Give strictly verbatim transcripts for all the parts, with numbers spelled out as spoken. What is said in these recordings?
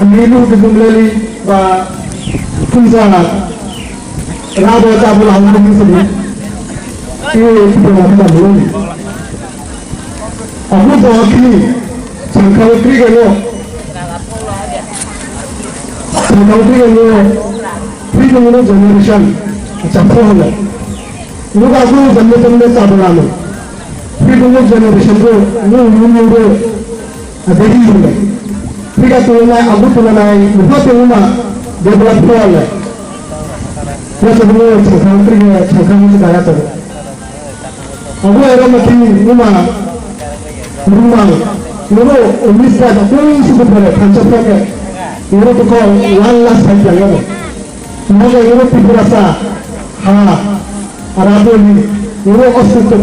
ani lugu tujung leli ba phungsa rabo chabo la hangni sini. Iwe iwe iwe iwe iwe. Tokni sangkang tri gano, sangkang tri gano, tri gano generation, chapter hano. Nuga aku jemme jemme chabra no. Tri gano generation ko, nu nu nu ro, adegi hino. Tri ga tu na agu tu na nai, nuga tu ma develop ko le. Ya tu sangkang tri gano, sangkang tri gano. Abo era mati numa rumang, uro unis ka da kung suku pore thansa pore, uro to ko one lakh sai jaya no. Moga uro Tripura sa ha araboli, uro osuku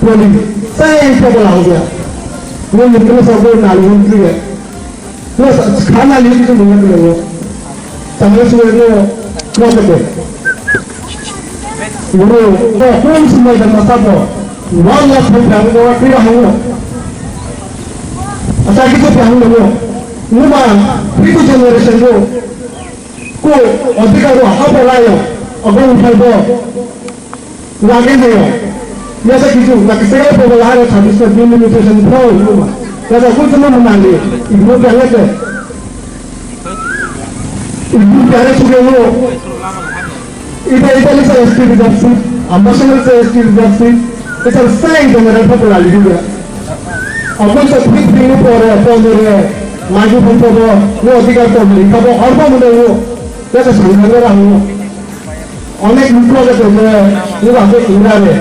poli sai ko bola ho gaya. Uro mukle sa ko nali hon kriya. Plus khana liye kitu nunga nunga. Sambil suwe no no kete. Guru, ko kun sumai da masa ko. Wala thang thang ko kira hango. Asa kitu thang hango. Numa, kitu generation ko. Ko adhikar ko hapa layo. Ago uthai bo. Lage hayo. Yasa kichu, na kisega pogo lahare chhabis na delimitation pho numa. Yasa kuchu no manali, igno pyangete. Igno pyare suge no. Ita ita lisa S T reserve seat, ambassador se S T reserve seat. Ita sai general pho lali juga. Abon sa phit phit no pore, pore, maju pho pho, no adhikar pho, ita pho, arbo mo no. Yasa sanghare rahu. Onek muklo ke tongmo, ni ba ke ingra re.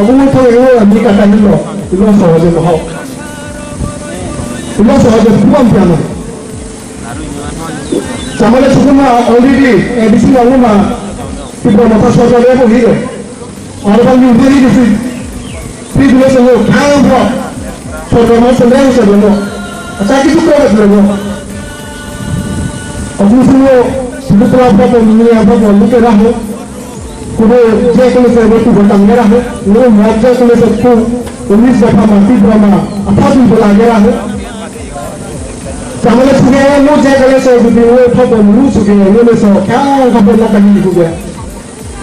Abu mo thong yo ni kata hilo, ilo sohoje mohok. Ilo sohoje puam piano. Samale sukuma already, eh, bisi lalu ma, Tipra Motha sorkar ya bo hiro. Aro bang ni beri bisi. Tribulation lo, kaya bro. Sorkar mo sendiri usah dulu. Acha kitu kau kat dulu. Aku semua, sebut apa pun, ini apa pun, lu kira ho. Kubo je kole se bo tu botang gera ho, no mo je kole se tu unis dapha mati brahma, apha tu bola gera ho. Samale suge mo je kole se tu wo pha bo mu suge no le so kya ka bo la ka ni ku ge.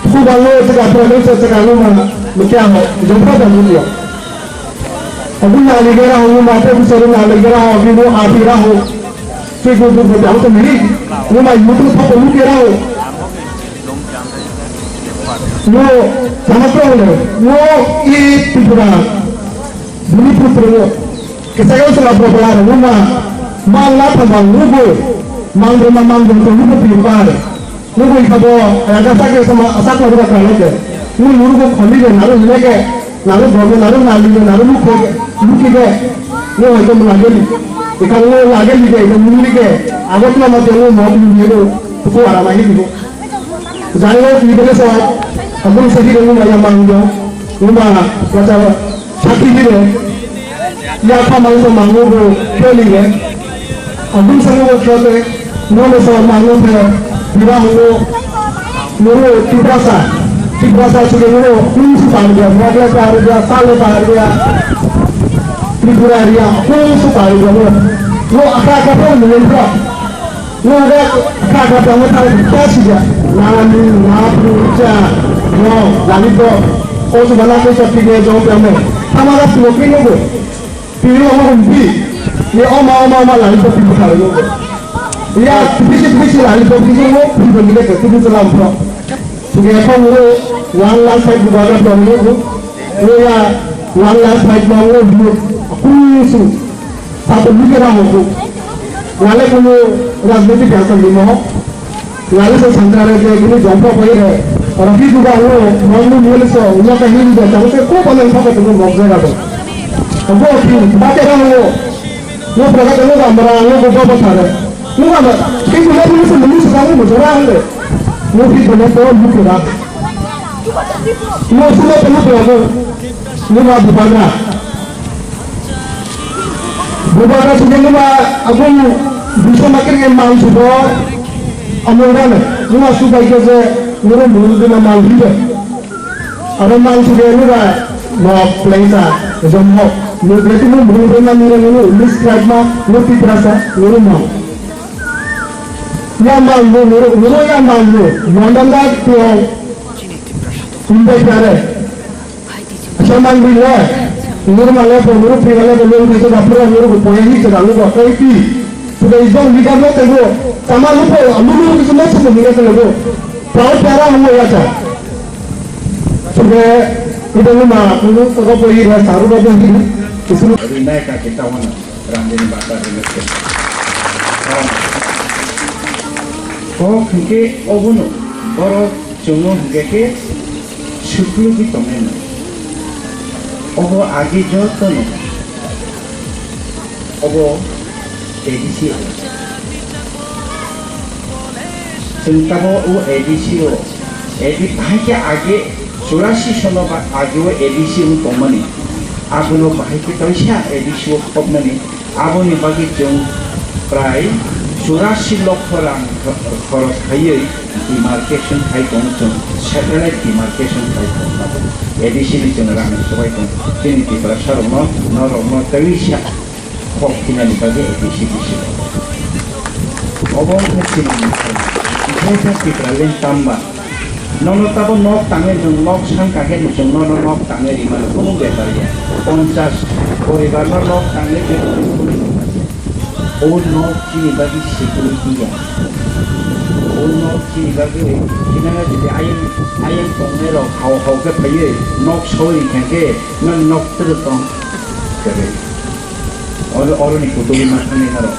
Ku ba lo se ka pro le se ka lo ma me kya ho, jo pha ba mu lo. Abu na le gera ho, ma te bu se na le gera ho, bi no a pi ra ho. Se go go go ja ho to mi. Mo ma yu tu pha bo mu gera ho. Ngo sama kong le, ngo i Tripura, Bumiputro ngo. Kisa kau sala bobla ngo ma, mang la thamba ngo go, mang rema mang go to ngo pi par. Ngo go ikha bo, raja sa ke sama asak la bobla kala ke. Ngo nuru go kholi le, naru le ke, naru go le, naru nali le, naru mukho, muki ke. Ngo hai to lageli. Ikha ngo lageli ke, ikha muli ke. Agot na ma te ngo mo muli ke, to ko ara ma hi go. Jani o ni bele so, abun se hire numa ya mang yo, numa ya ta sakhi hire, ya kha mang so mang yo bo kyo ni re. Abun se numa kyo te, numa so mang yo te, biwa ho, numa Tiprasa, Tiprasa suge numa kun su par ya, Meghalaya par ya, Sale par ya, Tripura area, kun su par ya, numa, numa akha akha pho numa. Nungga kha kha tongma thang kha sija. Nani, napu, cha, no, lani to. Ko su bana ko sa pige jong pya mo. Hamara sumo pino go. Pino mo hum pi. Ye oma oma oma lani to pino thang go. Ya, pisi pisi lani to pisi mo pino ni ke pisi lam pro. Suge ko mo one lakh five bubagra to mo go. Ye ya one lakh five mo go. Kusu. Sabo luke ra hokuk. Ngale kunu rajniti biasa limo. Ngale so santra re je kunu jompa pai re. Ora ki duga lo, manglu mule so, ulo ka hini da, tamo se ko palang pa ka tumu mok jaga to. Ko ki, bate ra ho. Lo praga to lo amra, lo ko baba thare. Lo amra, ki kunu mule so, mule so, mujora hande. Lo ki bole to luke ra. Lo sulo to luke ra. Lo ma bubagra. Bubagra suge numa agung bisa makin yang mang subo amul dana numa subai ke je nuru mulu dina mang hibe. Aro mang suge nura nok plaisa jomho. Nuru berarti nuru mulu dina nuru nuru list ma nuru Tiprasa nuru mang. Ya mang nuru nuru ya mang nuru. Mondanda tuang. Kumbai kare. Saman billah. Nurmale po, nuru primale po, nuru kisa dapura, nuru ko poya hi chela, nuru ko kai pi. Sudah izong liga mo tego, sama lupo, lulu kisa mo chela liga tego. Pau pera mo ya cha. Sudah ida luma, nuru ko po ira saru ko po ira. Rinai ka kita wana, randini bata rinai. Ko kengke obono, borok chungo hingke ke suklugwi tongnai. Obo agi jotono. Obo A D C o. Chwng tabo o A D C o. A D, bahai khe agi churasi sono ba agi o A D C wng tongmani. Abono bahai khe kaisa A D C o khopnani. Aboni bagwi chwng prai churasi lokho rang kho-, khorok khaiwi demarcation khai tongo chwng, satellite demarcation khai tongo. A D C ni chwng rang sobai tongo. Chini Tiprasa rokno, norokno tei sa khok khinani bagwi A D C bisi. Obo wngkha chini Greater Tipraland tamba. Nono tabo nok tangwi nwng nok san kha khe nwng chwng nono nok tangwi rima kunu bepar ya. Ponchas poribar no nok tangwi rima kunu bepar ya. O nok chini bagwi security ya. O nok chini bagwi kinana jodi ayang, ayang tongnai rok hao hao khe phaiwi nok sawi rikha khe nang nok twrwk tong. Kwrwi. Oro, oroni kutubi ma thangwi naro.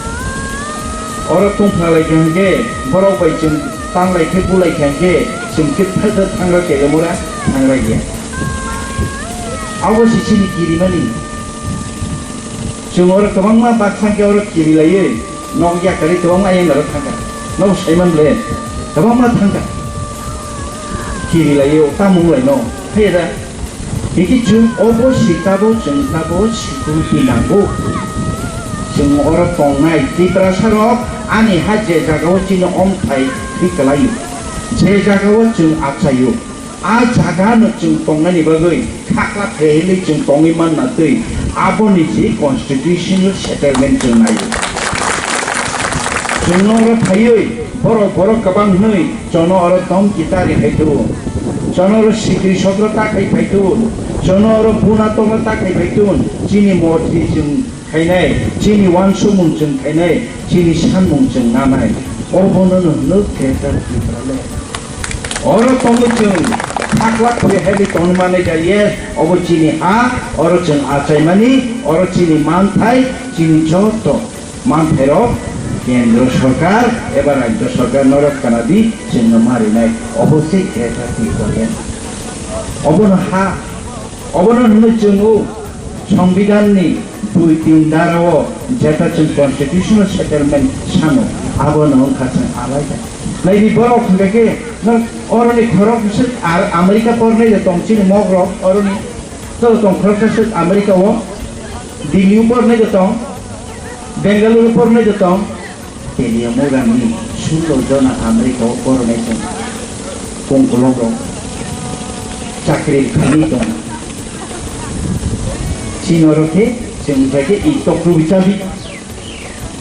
Oro tongphla lai kha hwnkhe, borok bai chwng tanglai khe, bulai kha hwnkhe, chwng khe thai thai thangra khe lemura thangra ya. Abo se chini kirimani. Chwng oro kwbangma baksa khe oro kiri laiwi, nok yakarwi kwbangma ayang aro thangkha. Nok saiman le, kwbangma thangkha. Kiri laiwi, o tamung lai no. Phai da. Hingke chwng obo sikabo chwng tabo security nango. Chwng oro tongnai Tiprasa rok ani ha je jagao chini omthai thwi kwlaio. Je jagao chwng achaio. A jaga no chwng tongnani bagwi khakla phehilwi chwng tongwi manna twi aboni je constitutional settlement chwng naio. Chwng oro phaiwi borok borok kwbang hwnwi Chono oro dom kita ri phai tu. Chono oro sikri sokro ta khai phai tu. Chono oro buna tokro ta khai phai tu. Chini morti chwng khainai, chini wansukmung chwng khainai, chini sanmung chwng nanai. Obono no hwnwi Greater Tipraland. Oro tongwi chwng khaklak khuri haili tongmani da, yes, obo chini ha, oro chwng achaimani, oro chini manthai, chini joto. Manthairok kendro sorkar eba rajyo sorkar norok kanadi chwngno marinai, obo se Greater Tipraland. Obono ha, obono hwnwi chwngo Songbidanni dui tin darao jeta chwng constitutional settlement sano, abono wngkha chwng alaida. Naidi borok hwnkha khe no oroni khorok swk ar America pornai de tong chini mogrok oroni to tong khoroksa swk America o, Delhi o pornai de tong. Bengaluru pornai de tong, Teliamura ni sulo jona America o pornai tong, kongkolong rok chakri khainai tong. Chini oro khe chwng hwnkhe i tokrowi chabi,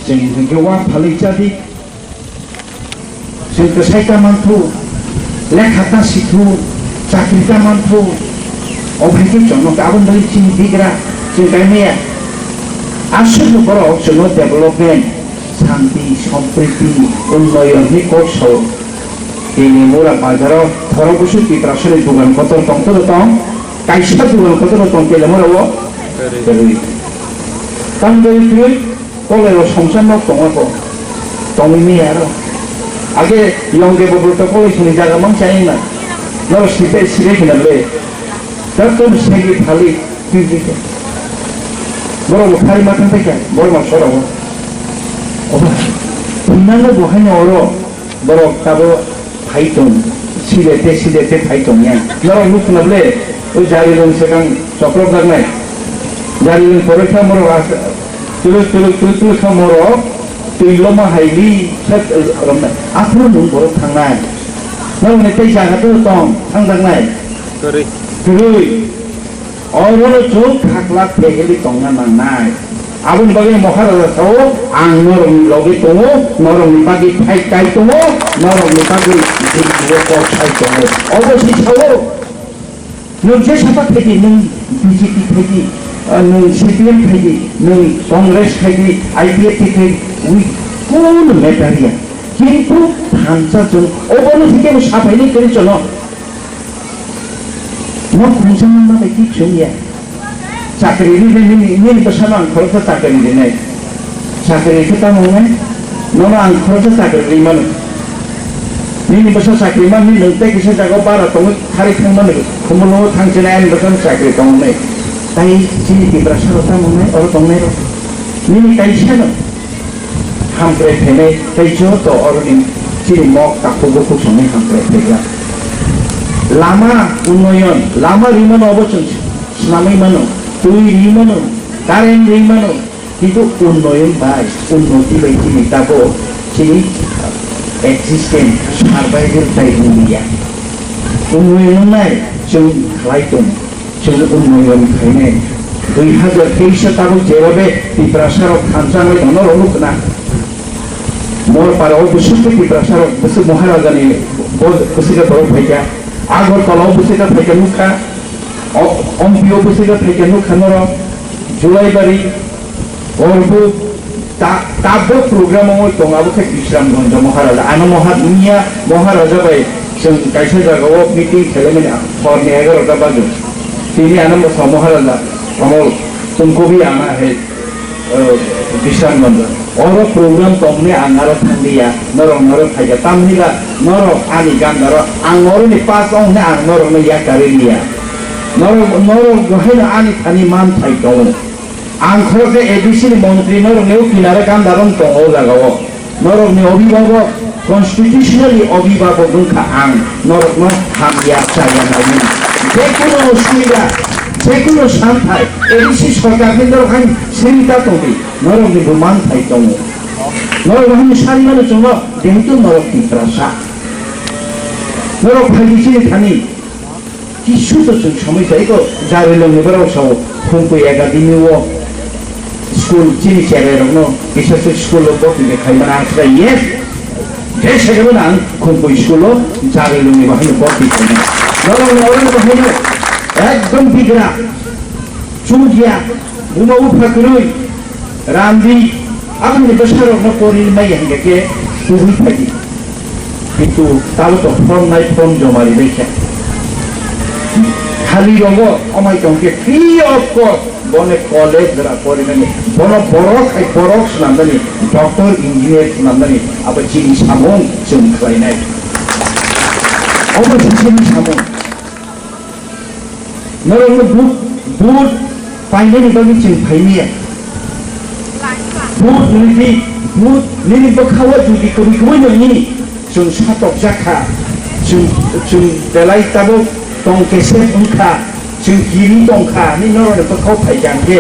chwng hwnkhe wa phalwi chabi. Chwng kwsai ta manthu, lekha ta sithu, chakri ta manthu, obo hai khe chwngno aboni bagwi chini bigra chwng kaimaya. Aswkno borok chwngno development, santi, sompriti, unnoyon ni kok sao. Tini mura bazaro thoro busu Tiprasani dugan kotor tong, kotor tong, kaisa dugan kotor tong Telemura o. Kwrwi. Tang doi kwrwi. Kolai o songsa nok tongo ko. Tongwi maya aro. Age yongke bo bwrwkta kolai songni jaga mang chayeng na. Noro sipe sipe khina le. Tar to segi phali twi twi khe. Borok bo phari ma thang thai kha. Borok ma sora bo. Oba. Phunang bo haino oro. Borok tabo phai tong, side te, side te phai tong ya. Norok nuk khna ble, o jari rong sekang chokrok jaknai. Jari rong poroi kha morok as-, tuluk, tuluk, tuluk, tuluk kha morok, twi loma hai li, sat, romnai. Aphuru nung borok thangnai. Norok ni tei jaga to tong, thang jaknai. Kwrwi. Kwrwi. Orono chwng khaklak pheheli tongna nangnai. Aboni bagwi Maharaja sao, "Ang norokni loge tongo, norokni bagwi fight kai tongo, norokni bagwi jigjigo kok sai tongo." Obo se sao, "Nwng je sapa khaidi, nwng B J P khaidi, Ah, nwng C P M khai di, nwng Congress khai di, I P F T khai di, we cool matter ya. Kintu thansa chwng obono thike bo sapaini kwrwi chwngno. Nok khungsa manna bai kik chwng ya. Chakri ri ri nini, nini bwsano ang khoroksa chakri rinai. Chakri khe tamo wngnai? Nono ang khoroksa chakri ri mano. Nini bwsa chakri man, nini nwng tei kisa jaga bara tongwi thari thang mano. Khumulwngo thang chini ani bwsano chakri tong wngnai. Tai chini Tiprasa rok tamo wngnai, oro tongnai rok. Nini kaisa no. Hamkrai phainai tei joto oroni chini mok takhuk bukhuk songni hamkrai phaijak. Lama unnoyon, lama rimano obo chwng swnamwi mano, twi ri mano, current ri mano, kintu unnoyon bai, unnoti bai chini tabuk chini existence, survival tai wngya. Unnoyon wngnai chwng khlai tong. Chwng unnoyon khainai dui hazar teis o tabuk jerabe Tiprasa rok thansa wngwi tongno rok nukna. Morpara o bwswk khe Tiprasa rok bwswk Maharaja ni bo bwswk khe borok phaikha. Agartala o bwswk khe phaikha nukha. O, Ompi o bwswk khe phaikha nukha norok. Julaibari, Korbu, Ta-, tabuk program ongwi tongo, abo khe Bisramganj Maharaja. Ano Maha-, miya Maharaja bai chwng kaisa jagao meeting khailaimani horni egarota bajo. Tini ano bwsa Maharaja Kamal Tungkubi ana hai, eh, Bisramganj. Oro program tongni ang aro thanglia, norok norok phaikha. Tamni ba norok ani gandaro ang oroni pass ong hwnwi ang norokno yakarwi liya. Norok, norok haino ani thani man phai tongo. Ang khoroksa A D C ni montri norokni o kinaro ganda rok tongo o jagao. Norokni obhibhabok, constitutionally obhibhabok wngkha ang, norokno hamya chaya naimani. Jekunu osubida, jekunu santhai, A D C sorkarni norok hai sirita tongdi, norokni bo manthai tongo. Norok hai sarimano chwngno, jehetu norok Tiprasa. Norok phaidi chini thani. Kisu to chwng samui sai ko, Jarilongni borok sao, Khumkui Academy o school chini cherai rokno kisa se school o bottle khaimani ang sai, yes. Je sekamano ang Khumkui school o Jarilongni bahaino bottle khaimani. Norokni oro bahaino ekdom bigra, chukya, buma bupha kwrwi, Randi, aboni bwsarokno porinai hingkha khe kubui phaidi. Kintu tabo to form nai form joma rinai khe. Khali rogo amai tong khe free of cost bono college jora porinani. Bono borok hai borok swnamnani, doctor, engineer swnamnani, abo chini samung chwng khlainai. Obo se chini samung. Norokno vote, vote painani bagwi chwng phaimaya. Vote nini, vote nini bwkhao jodi kwrwi kwrwi nini chwng satokjak kha, chwng, chwng belai tabuk tong kesep wngkha, chwng kiri tongkha, hinwi norokni bwkhao phaikha hwnkhe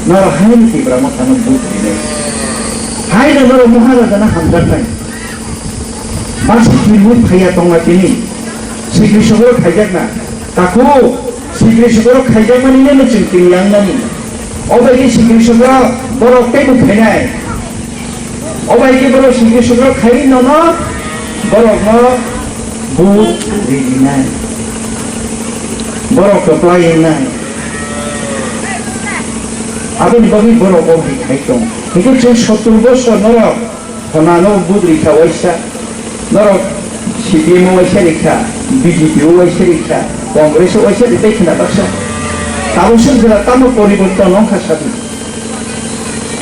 norok haino Tipra Mothano vote rinai. Haino norok Maharajano hamjaknai. Masa kirwi phaiya tongna tini. Sikri sogro khaijakna. Takhuk, sikri sogro khaijakmani nini chwng tini yangnani. Obaidi sikri sogro borok teibo khainai. Obaidi borok sikri sogro khai nono borokno vote rinai. Borok to kwlai wngnai. Aboni bagwi borok bo hai khai tong. Hingke chwng sottur bosor norok Khonano budri kha waisa, norok C P M o waisa rikha, B J P o waisa rikha, Congress o waisa ripai khna baksa. Tabuk sung jora tamo poriborton wngkha sadi.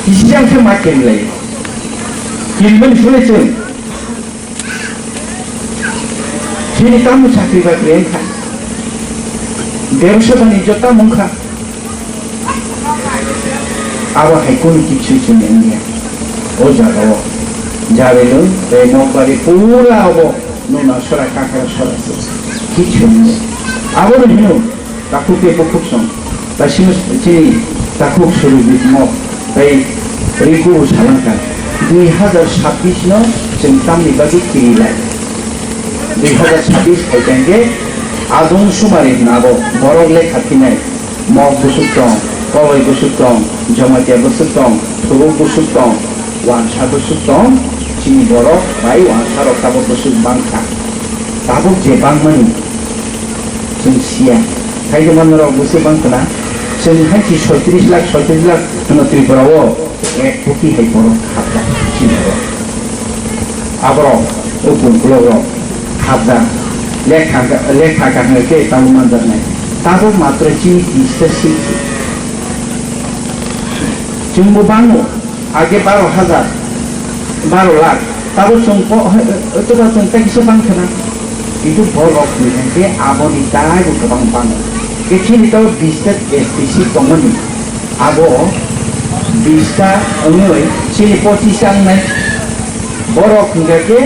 Kisi jang khe ma kirilai. Kirimani sule chwng. Chini tamo chakri bakri wngkha. Bebsa banijyo tamo wngkha. Abo hai kunu kichu chini wngya. O jaga o Jarilung tei Mokbari pura abo nuna sora kakra sora se kichu wngya. Abo no hino takhuk tei bukhuk song. Basino chini takhuk Surujit Mok tei Rinku bo salangkha. Dui hazar sabbish no chwng tamni bagwi kirilai. Dui hazar sabbish phaikha hwnkhe adung sumari hwnabo borok lekha phinai. Mok bwswk tong, Koloi bwswk tong, Jamatia bwswk tong, Thuruk bwswk tong, Wansa bwswk tong, chini borok bai Wansa rok tabuk bwswk bangkha. Tabuk je bangmani chwng siya. Khaijwk manwi rok bwswk bangkha na? Chwng hai si soitris lakh, soitris lakh hwno Tripura o ek koti hai borok hapjak chini borok. Aborok o bungkulok rok hapjak lekha, lekha kaham khe tabuk manjaknai. Tabuk matro chini tista sikhi. Chwngbo bango. Age baro hajar, baro lakh. Tabo chwng po, hwtwba chwng tei kisa bang khna. Kintu borok ni hwnkhe aboni daibo kwbang bango. Khe chini to bis ta S T C tongmani. Abo bis ta wngwi chini pochis ta wngnai. Borok hwnkhe khe